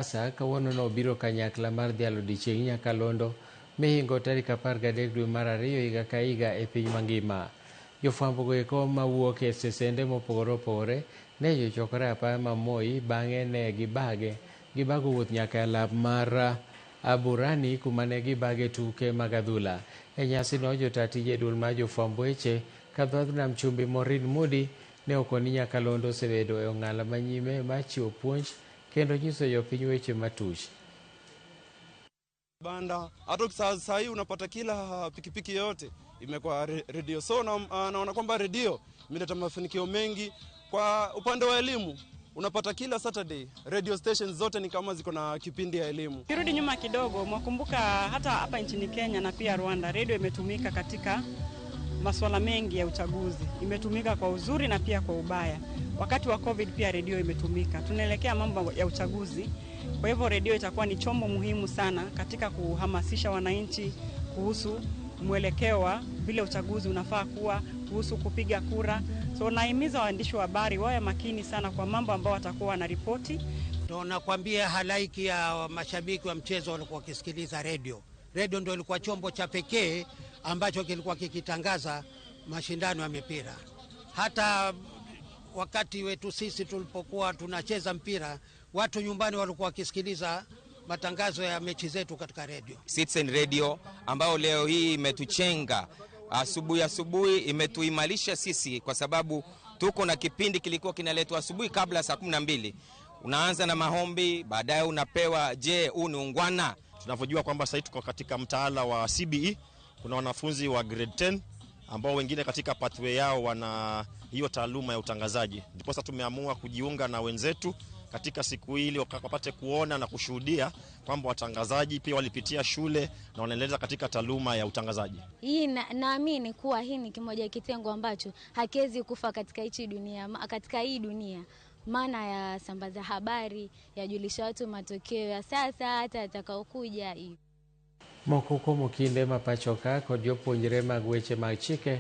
Mombasa kawuono nobiro kanyakla mar dhialo odiechieng nyakalondo mihingo tarik 13 dwe mar ariyo higa ka higa e piny mangima. Jofwambo goeko mawuok e sesende mopogore opogore ne ochokore e apaya ma Moi bang'e ne gibage gibago wuoth nyaka e lap mar Burani kuma ne gibage tuke mag adhula. E nyasino jotaa tije e duol mar jofwamb weche kadhodh nam chumbi Maureen Moody ne okoni nyakalondo osebedo e ong'ala manyime mar chiwo puonj kendo nyiso jopiny weche matuch. Banda hata saa hii unapata kila pikipiki yote imekuwa redio. So naona kwamba redio imeleta mafanikio mengi kwa upande wa elimu. Unapata kila Saturday radio stations zote ni kama ziko na kipindi ya elimu. Kirudi nyuma kidogo, mwakumbuka hata hapa nchini Kenya na pia Rwanda, redio imetumika katika masuala mengi ya uchaguzi. Imetumika kwa uzuri na pia kwa ubaya. Wakati wa COVID pia redio imetumika. Tunaelekea mambo ya uchaguzi, kwa hivyo redio itakuwa ni chombo muhimu sana katika kuhamasisha wananchi kuhusu mwelekeo wa vile uchaguzi unafaa kuwa, kuhusu kupiga kura. So nahimiza waandishi wa habari wawe makini sana kwa mambo ambao watakuwa wanaripoti. Ndio nakwambia halaiki ya mashabiki wa mchezo walikuwa wakisikiliza redio. Redio ndio ilikuwa chombo cha pekee ambacho kilikuwa kikitangaza mashindano ya mipira. Hata wakati wetu sisi tulipokuwa tunacheza mpira, watu nyumbani walikuwa wakisikiliza matangazo ya mechi zetu katika redio. Citizen Radio ambayo leo hii imetuchenga asubuhi asubuhi, imetuimarisha sisi kwa sababu tuko na kipindi kilikuwa kinaletwa asubuhi kabla saa 12. Unaanza na maombi, baadaye unapewa, je, huu ni ungwana? Tunavyojua kwamba sasa tuko katika mtaala wa CBE, kuna wanafunzi wa grade 10 ambao wengine katika pathway yao wana hiyo taaluma ya utangazaji. Ndiposa tumeamua kujiunga na wenzetu katika siku hii ili wapate kuona na kushuhudia kwamba watangazaji pia walipitia shule na wanaendeleza katika taaluma ya utangazaji. Hii naamini kuwa hii ni kimoja kitengo ambacho hakiwezi kufa katika hichi dunia, katika hii dunia. Maana ya sambaza habari, yajulisha watu matokeo ya sasa hata yatakayokuja. Moko kuom okinde ma pacho ka kod jopuonjre mag weche mag chike.